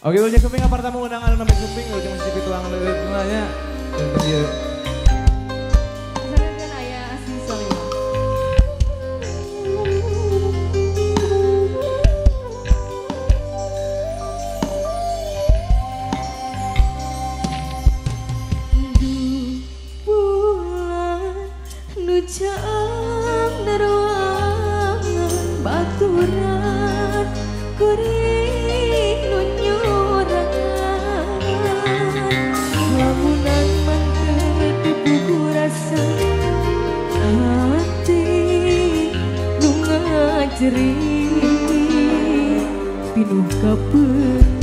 Oke, Wilujeng Sumping pertama undangan anu namanya Sumping, Wilujeng Mississippi tuang leuleutna nya. Dinten ieu. Misalkan aya Asih Saliwat. Bulan nu caang naruangan baturan kuring nu nyurangan lamunan manteu tipu rasa hati nu ngajeri pinuh kapeuri.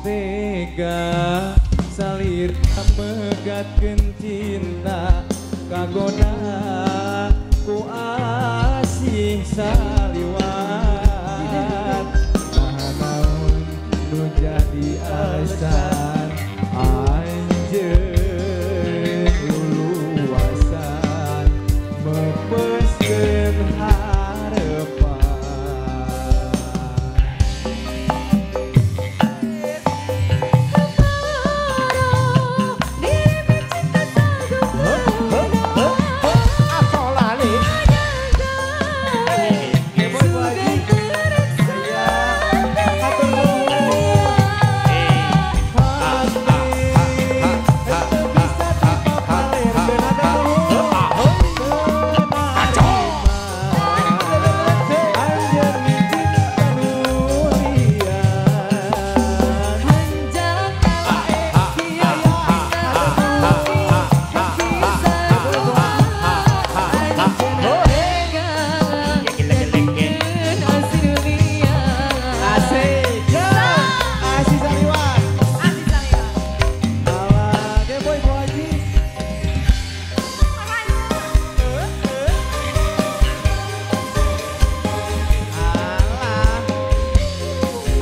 Tega salir megatkeun cinta kagoda ku asih saliwat naon nu jadi alasan anjeun luluasan mepeskeun harepan.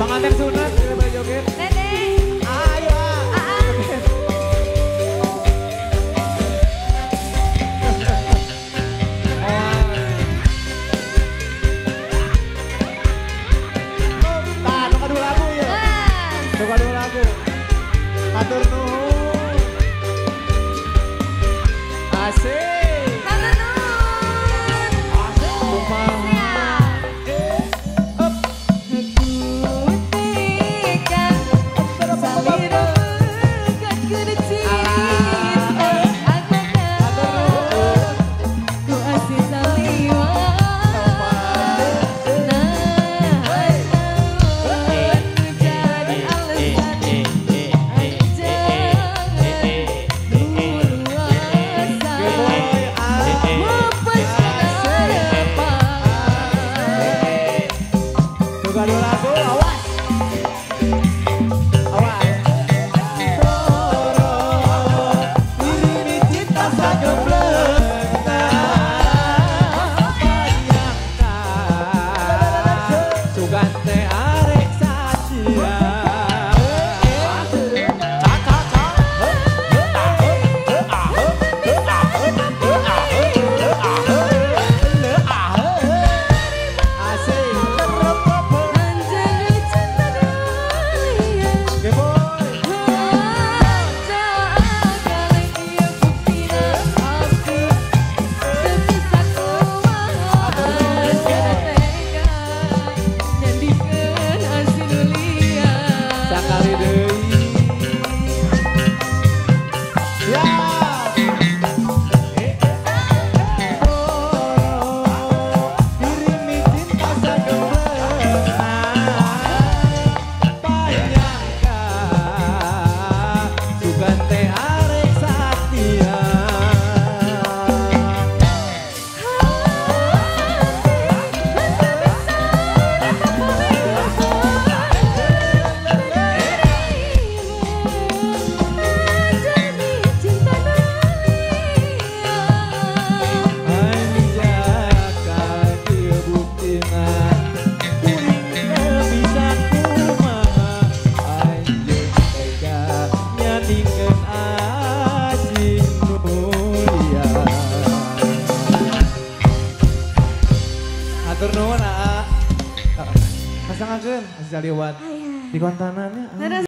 Pengantin sunat, kita boleh joget. Nenek. Ayo. Nah, tukar dua lagu ya. Tukar dua lagu. Hatur nuhun. Asik. Hatur nuhun. Kumaha. Nah, Nganingkeun acing mulia. Hatur nuhun aa. Pasangankeun Aziza Liwat. Di kontanannya.